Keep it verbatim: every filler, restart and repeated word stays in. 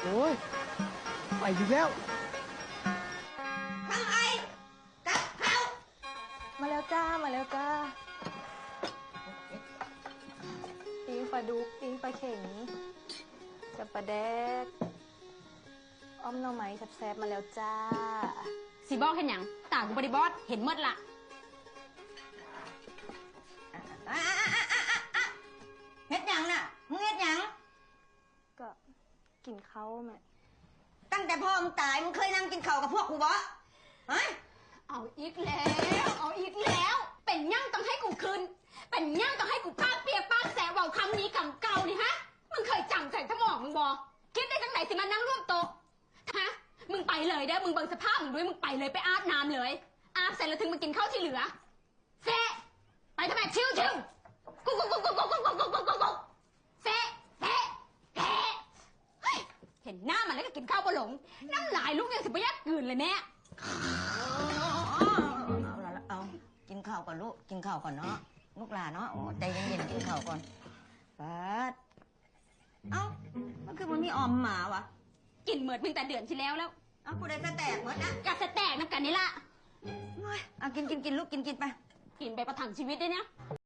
โอ้ย ไปอีกแล้ว ทำไม กับเขา มาแล้วจ้า มาแล้วจ้า ปิ้งปลาดุก ปิ้งปลาเข็ง กับปลาแดก อ้อมหน่อไม้แซ่บๆ มาแล้วจ้า สิบอกเห็นหยัง ตากูบ่ได้บอด เห็นหมดละ เฮ็ดหยังน่ะ มึงเฮ็ดหยัง ก็กินข้าวแม่ ตั้งแต่พ่อมึงตาย มึงเคยนั่งกินข้าวกับพวกกูบ่ ฮะ เอาอีกแล้ว เอาอีกแล้ว เป็นหยังต้องให้กูขึ้น เป็นหยังต้องให้กูปากเปียกปากแฉะเว้าคำนี้คำเก่านี่ฮะ มึงเคยจำใส่สมองมึงบ่ คิดได้จังไหนสิมานั่งร่วมโต๊ะ ฮะ มึงไปเลยเด้อ มึงเบิ่งสภาพมึงด้วย มึงไปเลย ไปอาบน้ำเลย อาบเสร็จแล้วถึงมากินข้าวที่เหลือ เซะ ไปทำไม ชิวชิว กุ๊กกุ๊กกุ๊กกุ๊กกุ๊กกุ๊กกุ๊กกุ๊กกุ๊กกุ๊ก เซะ เซะ เซะ เฮ้ย เห็นหน้ามันแล้วก็กินข้าวบ่ลง น้ำลายลูกยังสิบ่อยากกลืนเลยแม่ เอาละละ เอา กินข้าวก่อนลูก กินข้าวก่อนเนาะ ลูกหลานเนาะ โอ้ ใจเย็นๆ กินข้าวก่อน ปัด เอ้า มันคือมันมีออมหมาวะ กินเหมือนตั้งแต่เดือนที่แล้วแล้ว เอ้า ผู้ใดสแตกหมดนะ กะสแตกนำกันนี่ล่ะ โอ้ย เอา กินกินกินลูก กินกินไป กินไปประทังชีวิตเลยเนี่ย